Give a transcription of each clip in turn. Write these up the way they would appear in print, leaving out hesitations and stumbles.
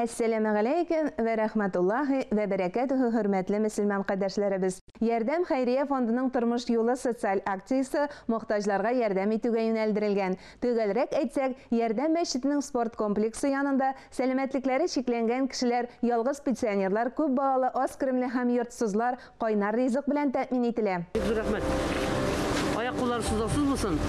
Әссәламегаләйкем вә рәхмәтуллаһи вә бәрәкәтүһү, хөрмәтле мөселман кардәшләребез! Ярдәм хәйрия фондының Тормыш юлы социаль акциясе мохтаҗларга ярдәм итүгә юнәлдерелгән. Төгәлрәк әйтсәк, Ярдәм мәчетенең спорт комплексы янында сәламәтлекләре чикләнгән кешеләр, ялгыз пенсионерлар, күп балалы, аз керемле һәм йортсызлар кайнар ризык белән тәэмин ителә. Бик зур рәхмәт. Аяк-куллары сызлаусыз булсын,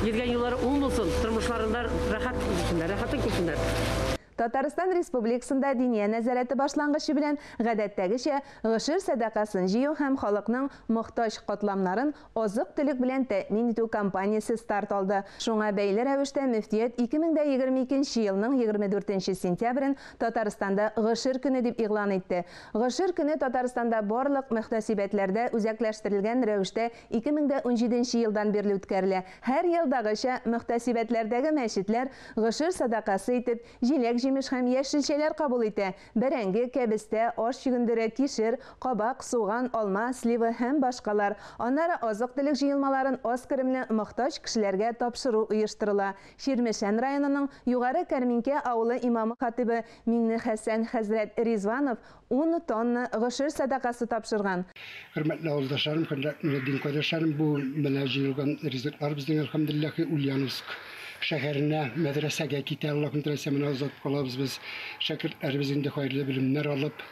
йөргән юллары уң булсын, тормышларында рәхәт күрсеннәр, рәхәтен күрсеннәр. Татарстан Республикасында Диния нәзарәте башлангычы белән, гадәттәгечә, гошер сәдакасын җыю һәм халыкның мохтаҗ катламнарын азык-төлек белән тәэмин итү кампаниясе старт алды. Шуңа бәйле рәвештә мөфтият 2022 нче елның 24 нче сентябрен Татарстанда Гошер көне дип игълан итте. Гошер көне Татарстанда барлык мөхтәсибәтләрдә үзәкләштерелгән рәвештә 2017 нче елдан бирле үткәрелә. Һәр елдагыча, мөхтәсибәтләрдәге мәчетләр гошер сәдакасы итеп җиләк-җимеш һәм яшелчәләр кабул итә, бәрәңге, кәбестә, аш чөгендере, кишер, кабак, суган, алма, слива һәм башкалар. Аннары азык-төлек җыелмаларын аз керемле мохтаҗ кешеләргә тапшыру оештырыла. Чирмешән районының Югары Кәрминкә авылы имамы-хатыйбы Миңнехәсән хәзрәт Ризванов ун тонна гошер сәдакасы тапшырган. Хөрмәтле авылдашларым, хөрмәтле дин кардәшләрем, бу менә җыелган ризыклар безнең, әлхәмдүлилләһи, Ульяновск шәһәренә, мәдрәсәгә китә, Аллаһым теләсә, менә озатып калабыз без. Шәкертләребез инде хәерле белемнәр алып,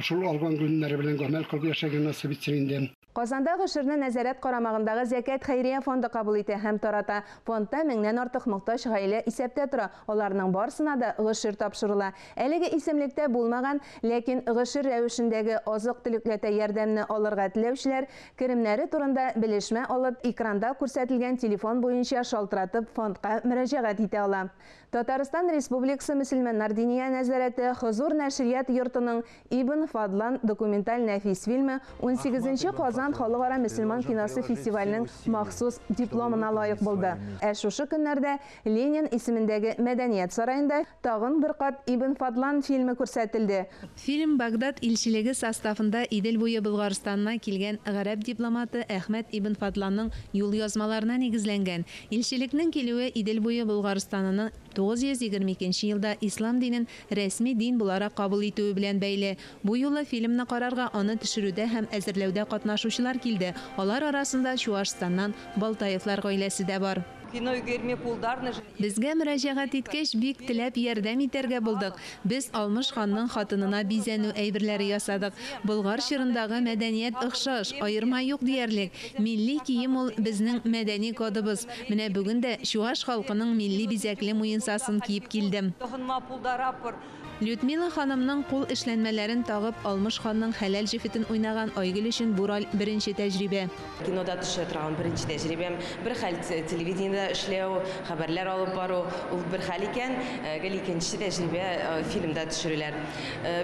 шул алган гыйлемнәре белән гамәл кылып яшәргә насыйп итсен инде. Казанда гошерне нәзарәт карамагындагы Зәкят хәйрия фонды кабул итә һәм тарата. Фондта меңнән артык мохтаҗ гаилә исәптә тора, аларның барсына да гошер тапшырыла. Әлеге исемлектә булмаган, ләкин гошер рәвешендәге азык-төлекләтә ярдәмне алырга теләүчеләр, керемнәре турында белешмә алып, экранда күрсәтелгән телефон буенча шалтыратып фондка мөрәҗәгать итә ала. Татарстан Республикасы Мөселманнар Диния нәзарәте Хозур нәшрият йортының Ибн Фадлан документаль нәфис фильмы унсигезенче Казан халыкара мөселман киносы фестиваленең махсус дипломына лаек булды. Ә шушы көннәрдә Ленин исемендәге Мәдәният сараенда тагын бер кат Ибн Фадлан фильмы күрсәтелде. Фильм Багдад илчелеге составында Идел буе Болгарстанына килгән гарәп дипломаты Әхмәд ибн Фадланның юлъязмаларына нигезләнгән. Илчелекнең килүе Идел буе Болгарстанының 922 нче елда ислам динен рәсми дин буларак кабул итүе белән бәйле. Бу юлы фильмны карарга аны төшерүдә һәм әзерләүдә катнашучылар килде, алар арасында Чуашстаннан Балтаевлар гаиләсе дә бар. Кино ӳкерме пултарнӑ. Безгә мөрәҗәгать иткәч, бик теләп ярдәм итәргә булдык. Без Алмыш ханның хатынына бизәнү әйберләре ясадык. Болгар чорындагы мәдәният охшаш, аерма юк диярлек. Милли кием ул, безнең мәдәни кодыбыз. Менә бүген дә чуаш халкының милли бизәкле муенсасын киеп килдем. Тӑхӑнма пултарапӑр. Людмила ханымның кул эшләнмәләрен тагып, Алмыш ханның хәләл җефетен уйнаган Айгөл өчен бу роль беренче тәҗрибә. Кинода төшә торган беренче тәҗрибәм. Бер хәл телевидениедә эшләү, хәбәрләр алып бару, ул бер хәл икән, гел икенче тәҗрибә фильмда төшерүләр.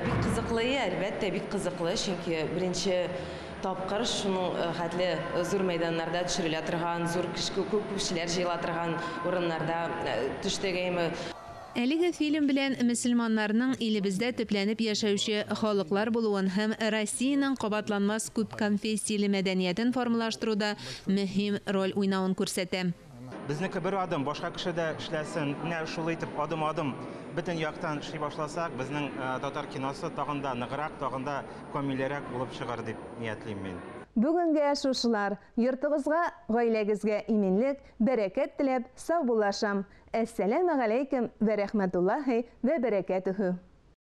Бик кызыклы, әлбәттә, бик кызыклы, чөнки беренче тапкыр шуның хәтле зур мәйданнарда төшерелә торган, зур күп кешеләр җыела торган урыннарда төштегәйме. Әлеге фильм белән мөселманнарның илебездә төпләнеп яшәүче халыклар булуын һәм Россиянең кабатланмас күпконфессияле мәдәниятен формалаштыруда мөһим роль уйнавын күрсәтә. Безнеке бер адым, башка кеше дә эшләсен. Менә шулай итеп адым-адым бөтен яктан эшли башласак, безнең татар киносы тагын да ныграк, тагын да камилрәк булып чыгар дип ниятлим мин. Бүгенгә шушылар. Йортыгызга, гаиләгезгә иминлек, бәрәкәт теләп, саубуллашам. Әссәләмегаләйкем вә рәхмәтуллаһи вә бәрәкәтүһү.